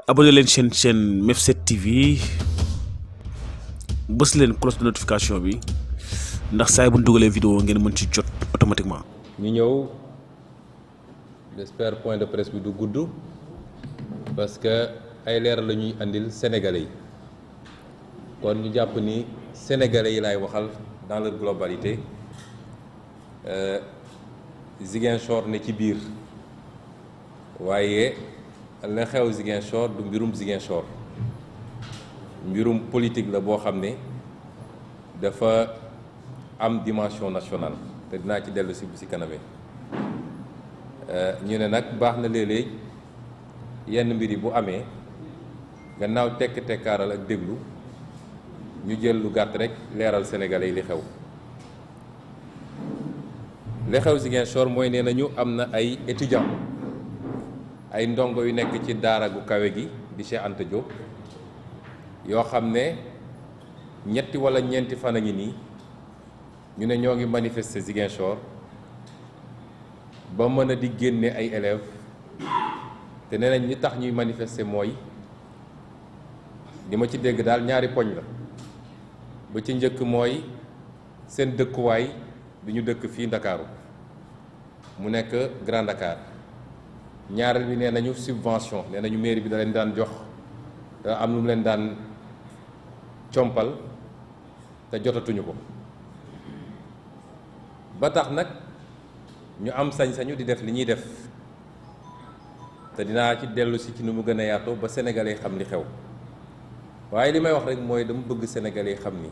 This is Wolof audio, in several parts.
abonné leen chaîne MEF7 TV bës leen cloche de notification bi ndax saa bu ñu dugalee vidéo ngeen mën ci jot automatiquement. ñu ñëw j'espère point de presse bi du gudd parce que ay leeral la ñuy andil sénégalais yi kon ñu jàpp ni sénégalais yi laay waxal dans leur globalité Ziguinchor ne ci biir waaye la xew Ziguinchor du mbirum Ziguinchor mbirum politique la boo xam ne dafa am dimension nationale te dinaa ci dellu si bu si kanamee ñu ne nag baax na léeg-léeg yenn mbir yi bu amee gannaaw tekk-tekkaaral ak déglu ñu jël lu gàtt rek leeral sénégalais yi li xew Ziguinchor mooy nee nañu am na ay étudiants ay ndongo yu nekk ci daara gu kawe gi di Cheikh Anta Diop yoo xam ne ñetti wala ñeenti fan a ngi nii ñu ne ñoo ngi manifester Ziguinchor ba mën a di génne ay élèves te nee nañ ñi tax ñuy manifester mooy li ma ci dégg daal ñaari poñ la ba ci njëkk mooy seen dëkkuwaay bi ñu dëkk fii Ndakaaru mu nekk Grand Dakar ñaareel bi nee nañu subvention nee nañu mairie bi da leen daan jox am lu mu leen daan compal te jotatuñu ko ba tax nag ñu am sañ-sañu di def li ñuy def te dinaa ci dellu si ci nu mu gën a yaatoo ba sénégalais xam li xew waaye li may wax rek mooy dama bëgg sénégalais xam ni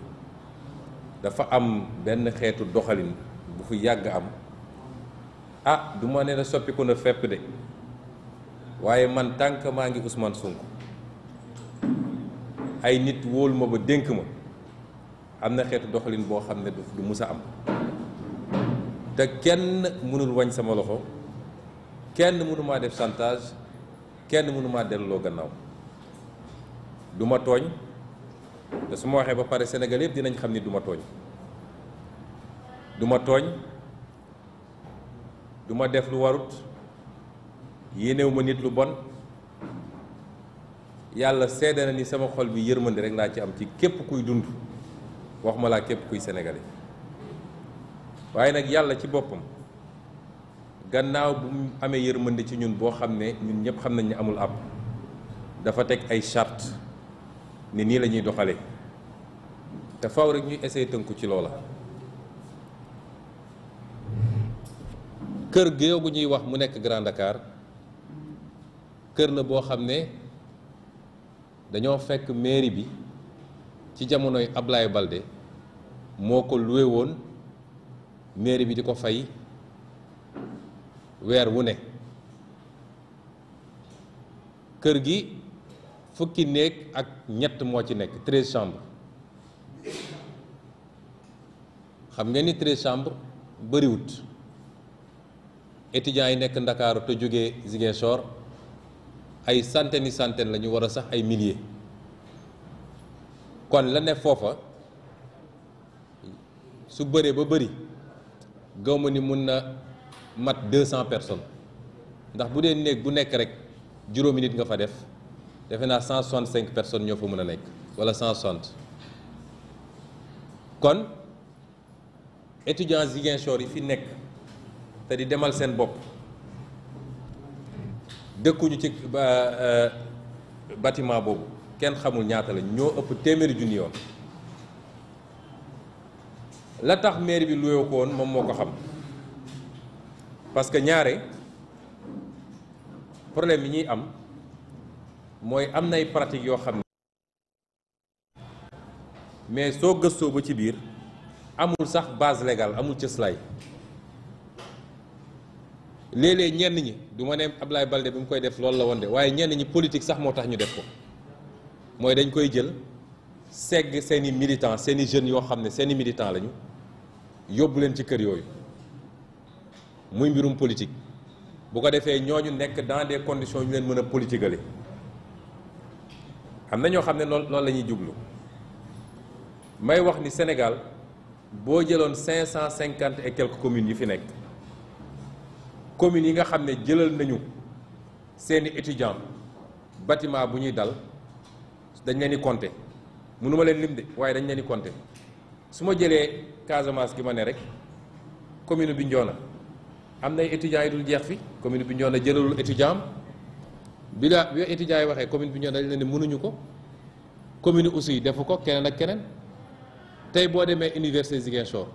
dafa am benn xeetu doxalin bu fi yàgg am du ma ne na soppiku na fépp de waaye man tànk maa ngi Ousmane Sonko ay nit wóolu ma ba dénk ma am na xeetu doxalin boo xam ne du mus a am te kenn mënul wañ sama loxo kenn mënu maa def chantage kenn mënu maa delloo gannaaw du ma tooñ te su ma waxee ba pare Sénégal yëpp dinañ xam ni du ma tooñ du ma tooñ du ma def lu warut yéenewu ma nit lu bon yàlla seede na ni sama xol bi yërmande rek laa ci am ci képp kuy dund wax ma laa képp kuy sénégalais waaye nag yàlla ci boppam gannaaw bu mu amee yërmande ci ñun boo xam ne ñun ñëpp xam nañ ne amul àpp dafa teg ay charte ni nii la ñuy doxalee te faw rek ñuy essayer tënku ci loola kër géew gu ñuy wax mu nekk Grand Dakar kër la boo xam ne dañoo fekk mairie bi ci jamonoy Ablaye Balde moo ko loué woon mairie bi di ko fay weer wu ne kër gi fukki néeg ak ñett moo ci nekk 13 chambres xam ngeen ni 13 chambres bëriwut étudiants yi nekk Ndakaaru te jógee Ziguinchor ay centaines la ñu war a sax ay milliers kon la ne foofa su bëree ba bëri gaw ma ni mun na mat 200 personnes ndax bu dee néeg bu nekk rek juróomi nit nga fa def defe naa 165 personnes ñoo fa mën a nekk wala 160 kon étudiants Ziguinchor yi fi nekk te di demal seen bopp dëkkuñu ci bâtiment boobu kenn xamul ñaata la ñoo ëpp téeméeri junni yoon la tax mairie bi loué ko woon moom moo ko xam parce que ñaare problème yi ñuy am mooy am nay pratique yoo xam ne mais soo gëstoo ba ci biir amul sax base légale amul cëslaay léeg-léeg ñenn ñi du ma ne Ablaye Balde bi mu koy def loolu la woon de waaye ñenn ñi politique sax moo tax ñu def ko mooy dañ koy jël segg seeni militants seeni jeunes yoo xam ne seeni militants lañu yóbbu leen ci kër yooyu muy mbirum politique bu ko defee ñooñu nekk dans des conditions ñu leen mën a politiquer am na ñoo xam ne loolu la ñuy jublu may wax ni Sénégal boo jëloon 550 et quelques communes yi fi nekk communes yi nga xam ne jëlal nañu seeni étudiants bâtiment bu ñuy dal dañ leen di compter mënuma leen lim de waaye dañ leen di compter su ma jëlee Casamance gi ma ne rek commune Bignona am na ay étudiants yi dul jeex fi commune Bignona jëlalul étudiant bi étudiants yi waxee commune Bignona dañ leen ne mënuñu ko commune aussi defu ko keneen ak keneen tey boo demee université Ziguinchor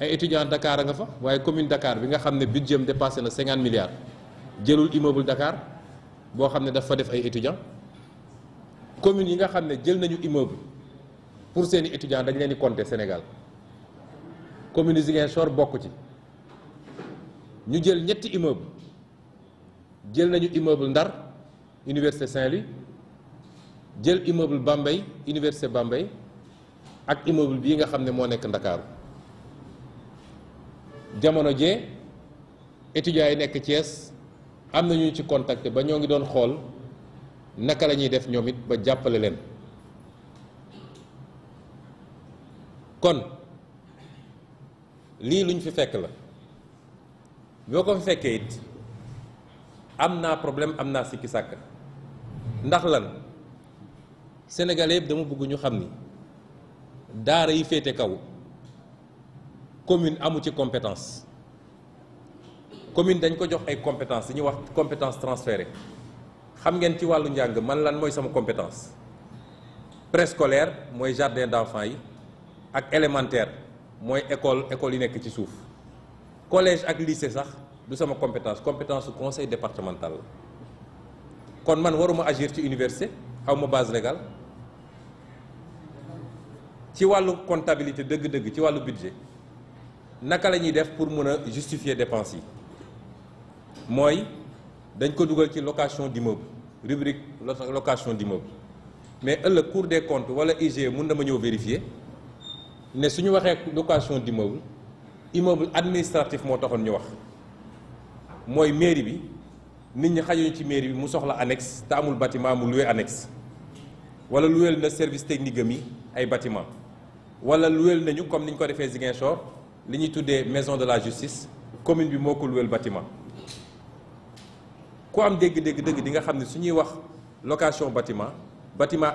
ay étudiants Dakar a nga fa waaye commune Dakar bi nga xam ne budget am dépassé na 50 milliards jëlul immeuble Dakar boo xam ne dafa def ay étudiants communes yi nga xam ne jël nañu immeuble pour seeni étudiants dañ leen di compter Sénégal commune Ziguinchor bokk ci ñu jël ñetti immeuble jël nañu immeuble Ndar université Saint-Louis jël immeuble Bambey université Bambey ak immeuble bii nga xam ne moo nekk Ndakaaru jamono jee étudiants yi nekk Thiès am na ñu ci contacté ba ñoo ngi doon xool naka la ñuy def ñoom it ba jàppale leen kon lii luñ fi fekk la boo ko fi fekkee it am naa problème am naa sikki sàkk ndax lan sénégalais yëpp dama bëgg ñu xam ni daara yi féete kaw commune amu ci compétence commune dañ ko jox ay compétence dañuy wax compétence transférée xam ngeen ci wàllu njàng man lan mooy sama compétence préscolaire mooy jardin d'enfants yi ak élémentaire mooy école yi nekk ci suuf collège ak lycée sax du sama compétence su conseil départemental la kon man waruma agir ci université aw ma base légale ci wàllu comptabilité dëgg-dëgg ci wàllu budget naka la ñuy def pour mën a justifier dépenses yi mooy dañ ko dugal ci location d'immeuble rubrique location d'immeuble mais ëllëg Cour des comptes wala IGE mun na ma ñëw vérifier ne su ñu waxee location d'immeuble immeuble administratif moo taxoon ñu wax mooy mairie bi nit ñi xajuñu ci mairie bi mu soxla annexe te amul bâtiment mu loué annexe wala loué na service technique am yi ay bâtiment wala loué nañu comme ni ñu ko defee Ziguinchor li ñuy tuddee maison de la justice commune bi moo ko loué bâtiment ku am dégg-dégg di nga xam ne su ñuy wax location bâtiment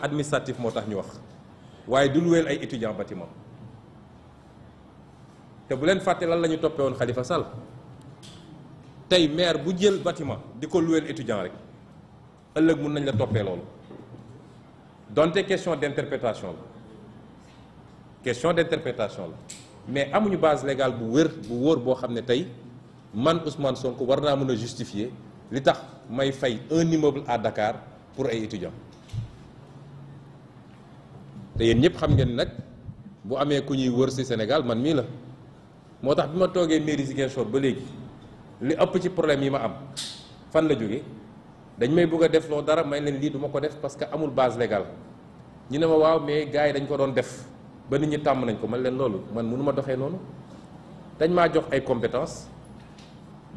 administratif moo tax ñu wax waaye du loué ay étudiants bâtiment te bu leen fàtte lan la ñu toppee woon Khalifa Sall tey maire bu jël bâtiment di ko loué étudiant rek ëllëg mun nañ la toppee loolu donte question d'interprétation la mais amuñu base légale bu wér bu wóor boo xam ne tey man Ousmane Sonko war naa mën a justifier li tax may fay un immeuble à Dakar pour ay étudiants te yéen ñëpp xam ngeen nag bu amee ku ñuy wër ci Sénégal man mii la moo tax bi ma toogee mairie Ziguinchor ba léegi li ëpp ci problème yi ma am fan la jóge dañ may bëgg a def loo dara may leen lii duma ko def parce que amul base légale ñu ne ma waaw mais gars yi dañ ko doon def ba nit ñi tàmm nañ ko man leen loolu man mënu ma doxee noonu dañ maa jox ay compétences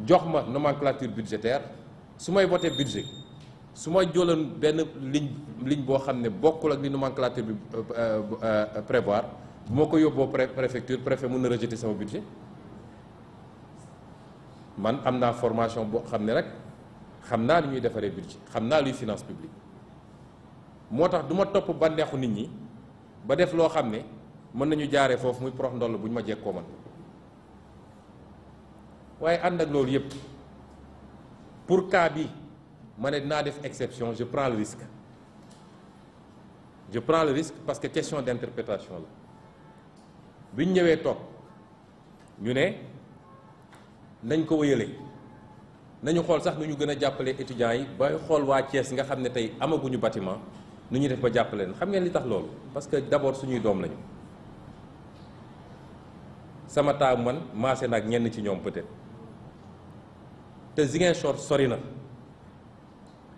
jox ma nomenclature budgétaire su may voté budget su ma jëloon benn ligne boo xam ne bokkul ak li nomenclature bi prévoir bu ma ko yóbboo préfecture préfet mën na rejeter sama budget man am naa formation boo xam ne rek xam naa lu ñuy defaree budget xam naa luy finance publique moo tax du ma topp bànneexu nit ñi ba def loo xam ne mën nañu jaaree foofu muy prox ndoll bu ñu ma jekkoo man waaye ànd ak loolu yëpp pour cas bi ma ne dinaa def exception je prends le risque parce que question d'interprétation la bi ñu ñëwee toog ñu ne nañ ko wëyale nañu xool sax nu ñu gën a jàppale étudiants yi ba xool waa Thiès nga xam ne tey amaguñu bâtiment nu ñuy def ba jàppale leen xam ngeen li tax loolu parce que d'abord suñuy doom lañu sama taaw man maase na ak ñenn ci ñoom peut-être te Ziguinchor sori na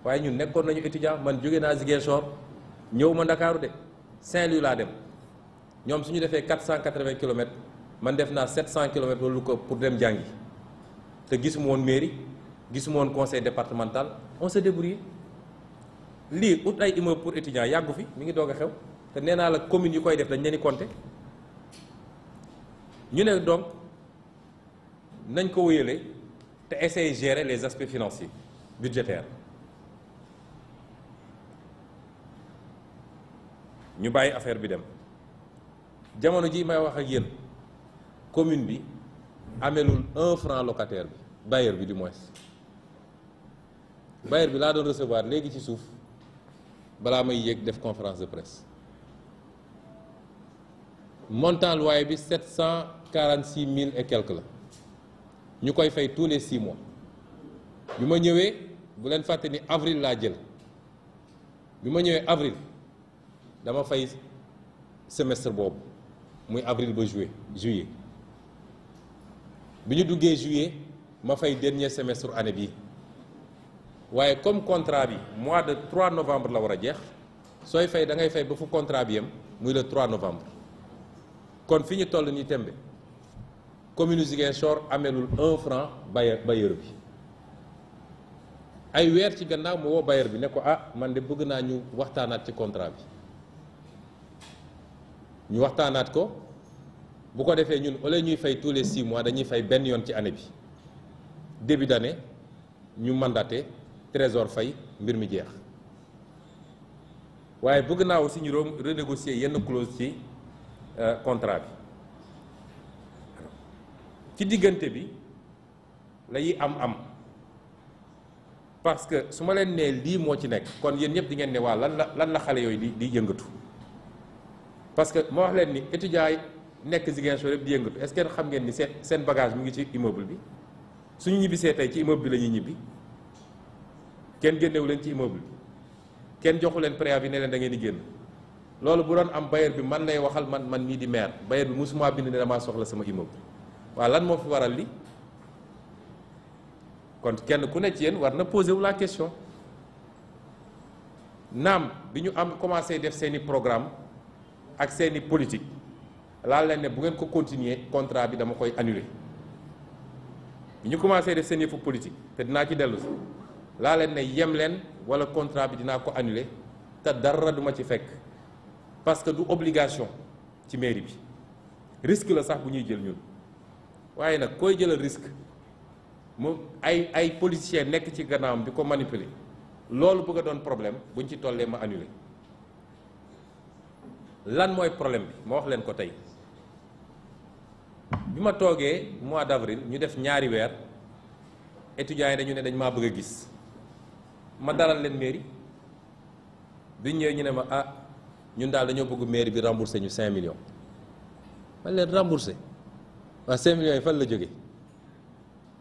waaye ñun nekkoon nañu étudiant man jóge naa Ziguinchor ñëw ma Ndakaaru de Saint-Louis laa dem ñoom suñu defee 480 kilomètres man def naa 700 kilomètres wala lu ko pour dem jàngi te gisuma woon mairie gisuma woon conseil départemental on s'est débrouillé lii ut ay immeuble pour étudiants yàggu fi mi ngi doog a xew te nee naa la commune yu koy def dañ leen di compter ñu ne donc nañ ko wéyale te essayer gérer les aspects financiers budgétaires ñu bàyyi affaire bi dem jamono ji may wax ak yéen commune bi amelul 1 franc locataire bi bailleur bi du moins bailleur bi laa doon recevoir léegi ci suuf balaa may yéeg def conférence de presse montant loyer bi 746 000 et quelques la ñu koy fay tous les 6 mois bi ma ñëwee bu leen fàtte ni avril laa jël bi ma ñëwee avril dama fay semestre boobu muy avril ba juillet bi ñu duggee juillet ma fay dernier semestre année bii waaye comme contrat bi mois de 3 novembre la war a jeex sooy fay da ngay fay ba fu contrat bi yem muy le 3 novembre kon fi ñu toll nii tembe commune Ziguinchor amelul 1 franc bailleur bi ay weer ci gannaaw mu woo bailleur bi ne ko ah man de bëgg naa ñu waxtaanaat ci contrat bi ñu waxtaanaat ko bu ko defee ñun au lieu ñuy fay tous les 6 mois dañuy fay benn yoon ci année bi début d'année ñu mandaté trésor fay mbir mi jeex waaye bëgg naa aussi ñu renégocier yenn clause ci contrat bi ci diggante bi lay am parce que su ma leen nee lii moo ci nekk kon yéen ñëpp di ngeen ne waa lan la xale yooyu di yëngatu parce que ma wax leen ni étudiants yi nekk Ziguinchor yëpp di yëngatu est-ce que xam ngeen ni seen bagage mu ngi ci immeuble bi suñu ñibbisee tey ci immeuble bi la ñuy ñibbi kenn génnewu leen ci immeuble bi kenn joxu leen préavis ne leen da ngeen di génn loolu bu doon am bailleur bi man lay waxal man mii di maire bailleur bi musuma bind ne damaa soxla sama immeuble waaw lan moo fi waral li kon kenn ku ne ci yéen war na poser wu la question naam bi ñu am commencé def seeni programme ak seeni politique laal leen ne bu ngeen ko continuer contrat bi dama koy annuler bi ñu commencé def seen yëfu politique te dinaa ci dellu si laa leen ne yem leen wala contrat bi dinaa ko annuler te dara duma ci fekk parce que du obligation ci mairie bi risque la sax bu ñuy jël ñun waaye nag koy jëlal risque mu ay politiciens nekk ci gannaawam di ko manipuler loolu bëgg a doon problème buñ ci tollee ma annuler lan mooy problème bi ma wax leen ko tey bi ma toogee mois d'avril ñu def ñaari weer étudiants yi dañu ne dañ maa bëgg a gis ma dalal leen mairie biñ ñëwee ñu ne ma ah ñun daal dañoo bëgg mairie bi rembourser ñu 5 millions man leen rembourser waaw 5 millions yi fan la jóge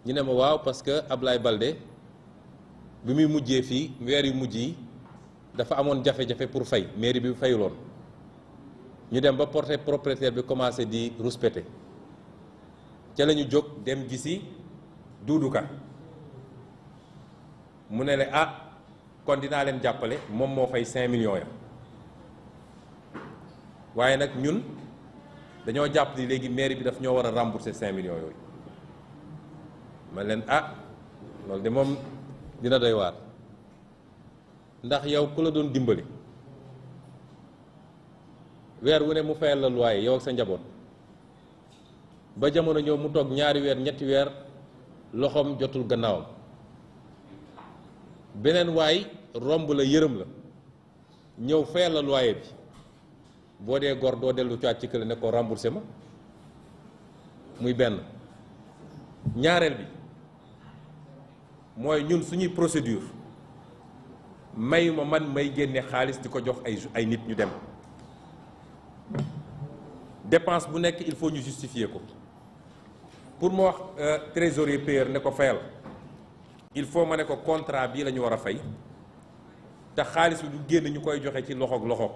ñu ne ma waaw parce que Ablaye Baldé bi muy mujjee fii weer yu mujj yi dafa amoon jafe-jafe pour fay mairie bi fayuloon ñu dem ba porté propriétaire bi commencé di rouspéter ca la ñu jóg dem gisi Doudou Ka mu ne la ah kon dinaa leen jàppale moom moo fay 5 millions ya waaye nag ñun dañoo jàpp ni léegi mairie bi daf ñoo war a rembourser 5 millions yooyu ma leen ah loolu de moom dina doy waar ndax yow ku la doon dimbali weer wu ne mu fayal la loyer yow ak sa njaboot ba jamono ñëw mu toog ñaari weer ñetti weer loxoom jotul gannaawam beneen waay romb la yërëm la ñëw fayal la loyer bi boo dee gor doo dellu caat ci kële ne ko remboursé ma muy benn ñaareel bi mooy ñun suñuy procédure mayuma man may génne xaalis di ko jox ay nit ñu dem dépense bu nekk il faut ñu justifier ko pour ma wax trésorier payeur ne ko fayal il faut ma ne ko contrat bii la ñu war a fay te xaalis bi du génn ñu koy joxe ci loxoog loxo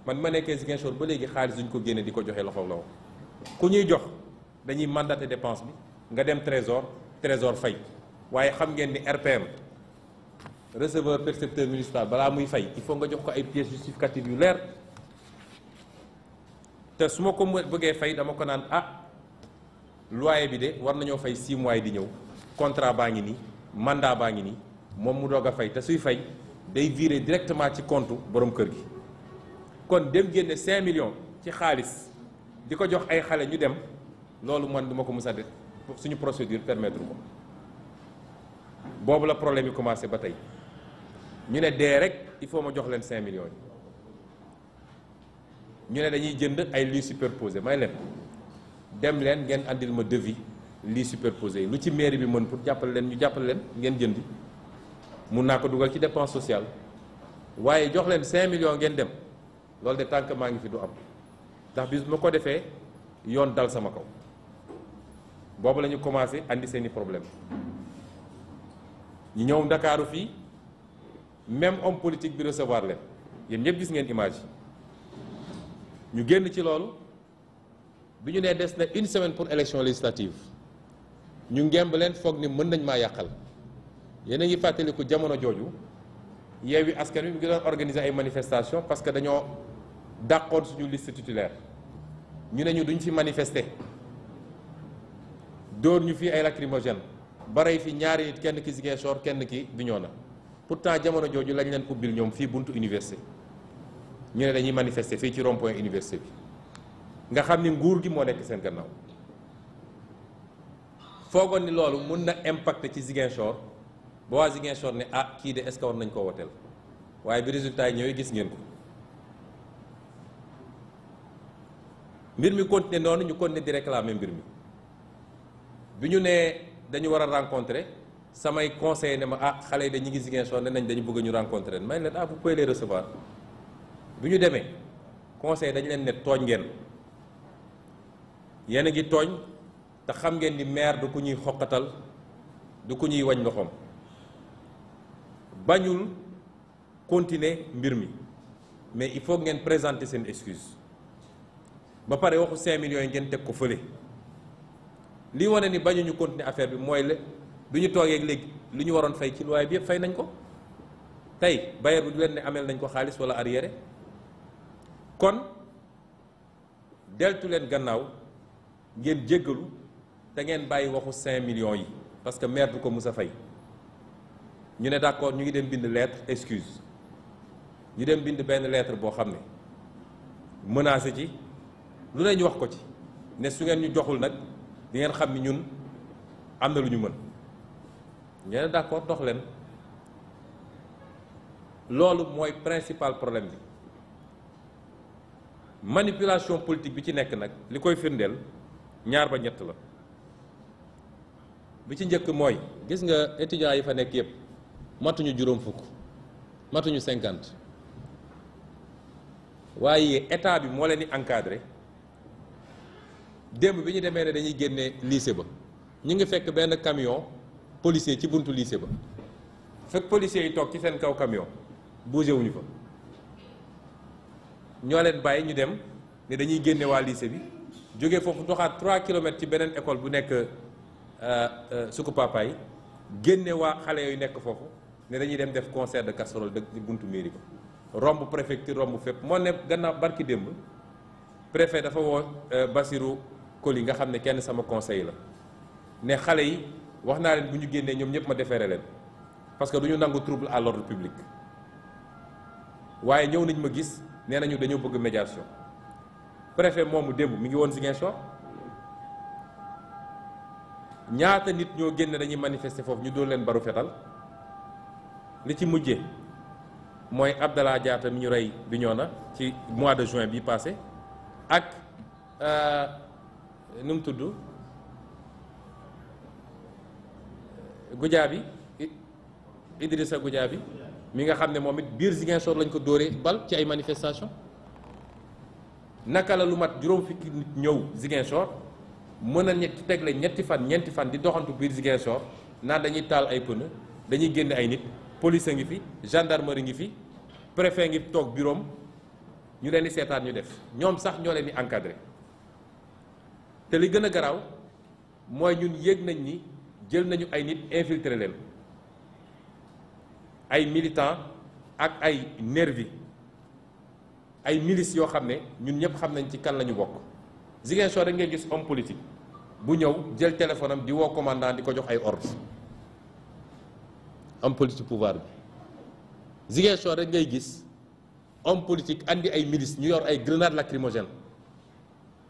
man ma nekkee Ziguinchor ba léegi xaalis duñ ko génne di ko joxe loxoog loxo ku ñuy jox dañuy mandaté dépense bi nga dem trésor fay waaye xam ngeen ni RPM receveur percepteur municipal balaa muy fay il faut nga jox ko ay pièces justificatives yu leer te su ma ko bëggee fay dama ko naan ah loyer bi de war nañoo fay 6 mois yi di ñëw contrat baa ngi nii mandat baa ngi nii moom mu doog a fay te suy fay day virer directement ci compte borom kër gi kon dem génne 5 millions ci xaalis di ko jox ay xale ñu dem loolu man duma ko mës a def suñu procédure permettre ko boobu la problème yi commencé ba tey ñu ne dee rek il faut ma jox leen 5 millions yi ñu ne dañuy jënd ay lits superposés may leen dem leen ngeen andil ma devis lits superposés yi lu ci mairie bi mën pour jàppale leen ñu jàppale leen ngeen jëndi mun naa ko dugal ci dépense sociale waaye jox leen 5 millions ngeen dem loolu de tànk maa ngi fi du am ndax bis ma ko defee yoon dal sama kaw boobu la ñu commencé andi seeni problème ñu ñëw Ndakaaru fii même homme politique bi recevoir leen yéen ñëpp gis ngeen image yi ñu génn ci loolu bi ñu nee des na une semaine pour élection législative ñu ngemb leen foog ni mën nañ maa yàqal yéen a ngi fàttaliku jamono jooju Yewwi Askan Wi mu ngi doon organiser ay manifestations parce que dañoo dàqoon suñu liste titulaire ñu ne ñu duñ fi manifester dóor ñu fii ay lacrymogène ba rey fi ñaari nit kenn ki Ziguinchor kenn ki Bignona pourtant jamono jooju lañ leen ubbil ñoom fii buntu université ñu ne dañuy manifester fii ci rond point université bi nga xam ni nguur gi moo nekk seen gannaaw foogoon ni loolu mun na impacter ci Ziguinchor ba waa Ziguinchor ne ah kii de est-ce que war nañ koo woteel waaye bi résultat yi ñëwee gis ngeen ko mbir mi continuer noonu ñu continuer di réclamer mbir mi bi ñu nee dañu war a rencontrer samay conseillers ne ma ah xale yi de ñi ngi Ziguinchor ne nañ dañu bëgg ñu rencontrer may leen ah vous pouvez les recevoir bi ñu demee conseil dañu leen ne tooñ ngeen yéen a ngi tooñ te xam ngeen ni maire du ku ñuy xoqatal du ku ñuy wañ loxoom bañul continuer mbir mi mais il faut ngeen présenter seen excuse ba pare waxu 5 millions yi ngeen teg ko fële lii wane ni bañuñu continuer affaire bi mooy le bi ñu toogee léegi li ñu waroon fay ci loyer bi yëpp fay nañ ko tey bailleur bi du leen ne ameel nañ ko xaalis wala arriéré kon deltu leen gannaaw ngeen jéggalu te ngeen bàyyi waxu 5 millions yi parce que maire du ko mus a fay ñu ne d'accord ñu ngi dem bind lettre excuse ñu dem bind benn lettre boo xam ne menacé ci lu ne ñu wax ko ci ne su ngeen ñu joxul nag di ngeen xam ni ñun am na lu ñu mën ñu ne d'accord dox leen loolu mooy principal problème bi manipulation politique bi ci nekk nag li koy firndeel ñaar ba ñett la bi ci njëkk mooy gis nga étudiants yi fa nekk yëpp matuñu juróom fukk matuñu 50 waaye état bi moo leen di encadré démb bi ñu demee ne dañuy génne lycée ba ñu ngi fekk benn camion policier ci buntu lycée ba fekk policiers yi toog ci seen kaw camion bougé wuñu fa ñoo leen bàyyi ñu dem ne dañuy génne waa lycée bi jógee foofu doxaat 3 kilomètres ci beneen école bu nekk Suku Papa yi génne waa xale yooyu nekk foofu ne dañuy dem def concert de casserole de ci buntu mairie ba romb préfecture romb fépp moo ne gannaaw barki démb préfet dafa woo Bassirou Koli nga xam ne kenn sama conseil la ne xale yi wax naa leen bu ñu génnee ñoom ñëpp ma defeere leen parce que du ñu nangu trouble à l'ordre public waaye ñëw nañ ma gis nee nañu dañoo bëgg médiation préfet moomu démb mi ngi woon Ziguinchor ñaata nit ñoo génne dañuy manifester foofu ñu doon leen baru fetal li ci mujjee mooy Abdallah Diatta mi ñu rey Bignona ci mois de juin bi passé ak nu mu tudd Goudiaby Idrissa Goudiaby mi nga xam ne moom it biir Ziguinchor lañ ko dóoree bal ci ay manifestation naka la lu mat juróom fukki nit ñëw Ziguinchor mën a tegle ñeenti fan di doxantu biir Ziguinchor naan dañuy taal ay pneu dañuy génne ay nit police a ngi fi gendarmerie ngi fi préfet ngi toog bureau ñu leen di seetaan ñu def ñoom sax ñoo leen di encadré te li gën a garaaw mooy ñun yëg nañ ni jël nañu ay nit infiltré leen ay militants ak ay nervi ay milices yoo xam ne ñun ñëpp xam nañ ci kan la ñu bokk Ziguinchor rek ngay gis homme politique bu ñëw jël téléphone am di woo commandant di ko jox ay ordres homme politique pouvoir bi Ziguinchor rek ngay gis homme politique andi ay milices ñu yor ay grenades lacrymogènes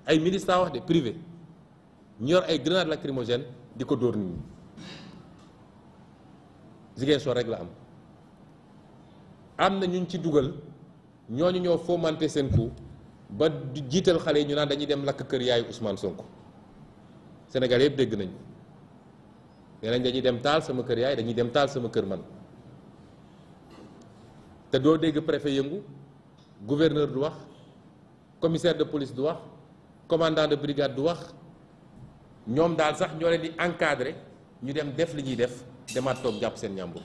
ay milices taa wax de privé ñu yor ay grenades lacrymogènes di ko dóor nit ñi Ziguinchor rek la am na ñun ci dugal ñooñu ñoo fomenté seen coup ba jiital xale yi ñu naan dañuy dem lakk kër yaayu Ousmane Sonko Sénégal yëpp dégg nañ nee nañ dañuy dem taal sama kër yaay, dañuy dem taal sama kër man te doo dégg préfet yëngu, gouverneur du wax, commissaire de police du wax, commandant de brigade du wax. ñoom daal sax ñoo leen di encadrer ñu dem def li ñuy def demaat toog jàpp seen ñàmbur.